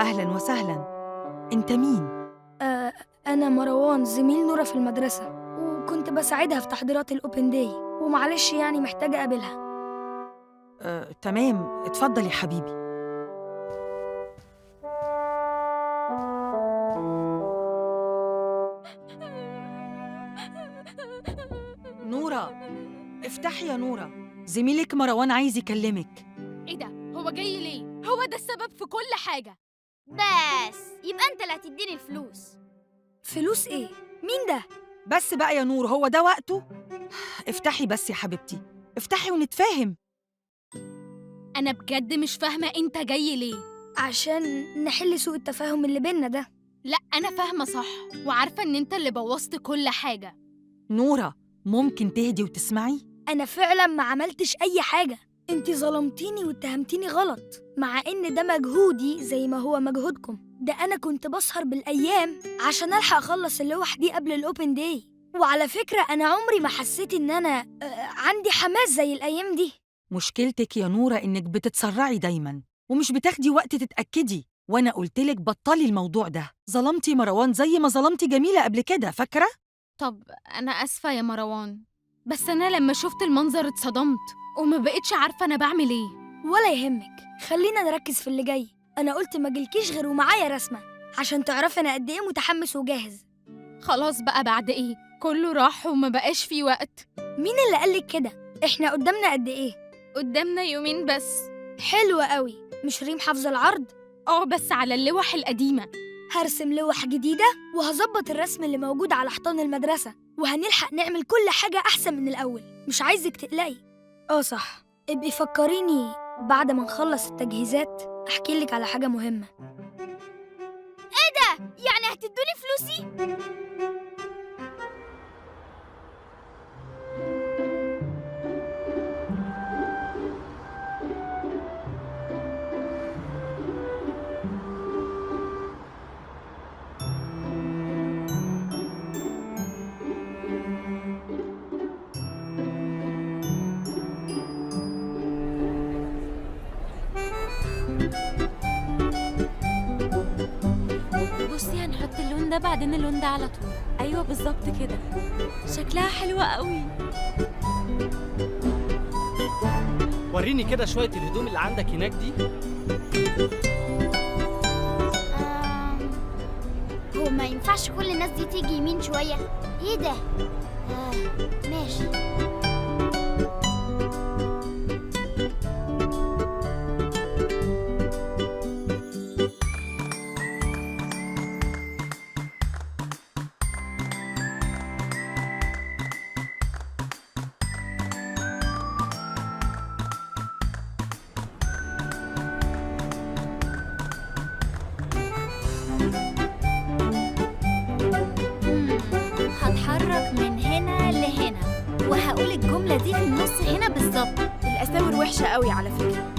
أهلاً وسهلاً. أنت مين؟ أنا مروان، زميل نورة في المدرسة، وكنت بساعدها في تحضيرات ال open day، ومعلش يعني محتاجة أقابلها. تمام، اتفضل يا حبيبي. نورة، افتحي يا نورة، زميلك مروان عايز يكلمك. ايه ده؟ هو جاي ليه؟ هو ده السبب في كل حاجة. بس يبقى انت اللي هتديني الفلوس. فلوس ايه؟ مين ده؟ بس بقى يا نور، هو ده وقته؟ افتحي بس يا حبيبتي، افتحي ونتفاهم. أنا بجد مش فاهمة أنت جاي ليه. عشان نحل سوء التفاهم اللي بينا ده. لا أنا فاهمة صح، وعارفة إن أنت اللي بوظت كل حاجة. نورة، ممكن تهدي وتسمعي؟ أنا فعلاً ما عملتش أي حاجة، أنت ظلمتيني واتهمتيني غلط، مع إن ده مجهودي زي ما هو مجهودكم. ده أنا كنت بسهر بالأيام عشان ألحق أخلص اللوح دي قبل ال open day. وعلى فكرة أنا عمري ما حسيت إن أنا عندي حماس زي الأيام دي. مشكلتك يا نورة إنك بتتسرعي دايماً ومش بتاخدي وقت تتأكدي، وأنا قلتلك بطلي الموضوع ده. ظلمتي مروان زي ما ظلمتي جميلة قبل كده، فاكرة؟ طب أنا آسفة يا مروان، بس أنا لما شفت المنظر اتصدمت وما بقتش عارفة أنا بعمل إيه. ولا يهمك، خلينا نركز في اللي جاي. أنا قلت ما جيلكيش غير ومعايا رسمة عشان تعرفي أنا قد إيه متحمس وجاهز. خلاص بقى، بعد إيه؟ كله راح وما بقاش فيه وقت. مين اللي قالك كده؟ إحنا قدامنا قد إيه؟ قدامنا يومين بس. حلوة قوي. مش ريم حافظة العرض؟ بس على اللوح القديمة. هرسم لوح جديدة وهظبط الرسم اللي موجود على حيطان المدرسة، وهنلحق نعمل كل حاجة أحسن من الأول. مش عايزك تقلقي. صح، ابقي فكريني بعد ما نخلص التجهيزات أحكي لك على حاجة مهمة. إيه ده؟ يعني هتدوني فلوسي؟ بصي، هنحط اللون ده بعدين اللون ده على طول. ايوه بالظبط كده، شكلها حلوة قوي. وريني كده شوية الهدوم اللي عندك هناك دي. هو ما ينفعش كل الناس دي تيجي يمين شوية؟ ايه ده؟ ماشي. هتحرك من هنا لهنا وهقول الجملة دي في النص هنا بالظبط. الأساور وحشة قوي على فكرة.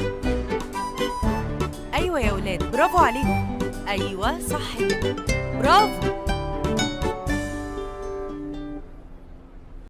أيوة يا ولاد، برافو عليكم. أيوة صح كده، برافو.